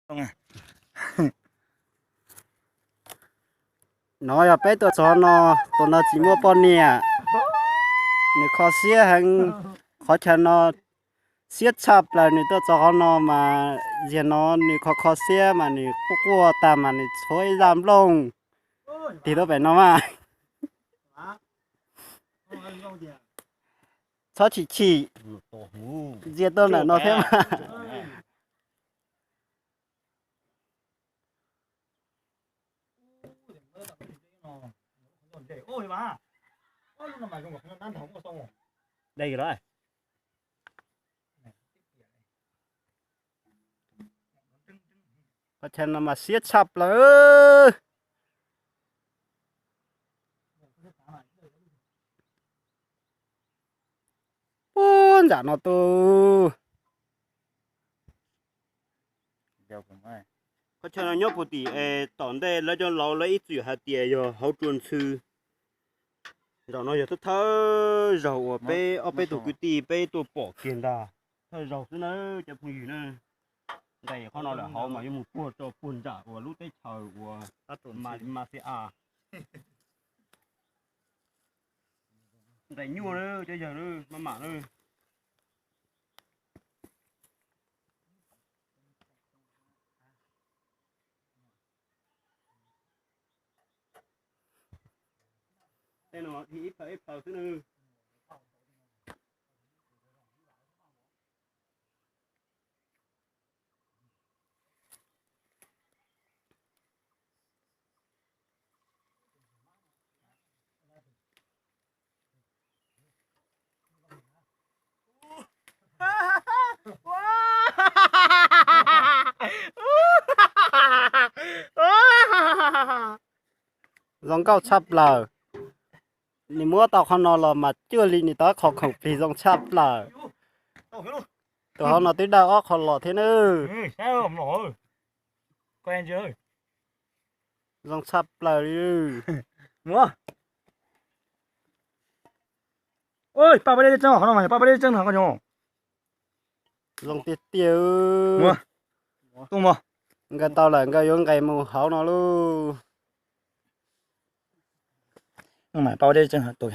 No yog peb tuaj txog no, tus no tsis muaj poj niam, nws kho siab heev. Qhov chaw no siab tshaj plaws, nws tuaj txog qhov no mas ziag no nws kho kho siab mas nws quaj quaj tag mas nws tshuav ib zaj nplooj tig tuaj pem no mas. Txhob chim chim, ntsia tuaj ntawm no thiab mas. Qhov chaw no mas siab tshaj plaws. Puag nram no tuaj. Qhov chaw no nyob puag tim es tom ntej lawv cov laus lawv ib txwm hais tias yog hauv tsua ntxhw. Zaum no yog thawj thawj zaug uas peb ob peb tug kwv tij peb tuaj pom kiag ntag. Thawj zaug xwb na cov phooj ywg na. Nqes qhov no lawm hauv mas yuav mus puag rau puag nram uas lub teb chaws uas Mas Xi A. Nqes nyuaj na cov yawg na, maj mam na. Tej no mas ib plaws ib plaws xwb na. Zoo nkauj tshaj plaws. Nws muab tau qhov no los mas cuag li nws tau qhov khoom plig zoo tshaj plaws. Tus hauv no twb dawj ob qho los thiab nawb. Zoo tshaj plaws li. Pab pab dej tseeb, qhov no mas pab pab dej tseeb no koj cov. Zoo tiag tiag. Nkawd tau lawm nkawd yuav nqes mus hauv no lauj. Pab pab dej tseeb.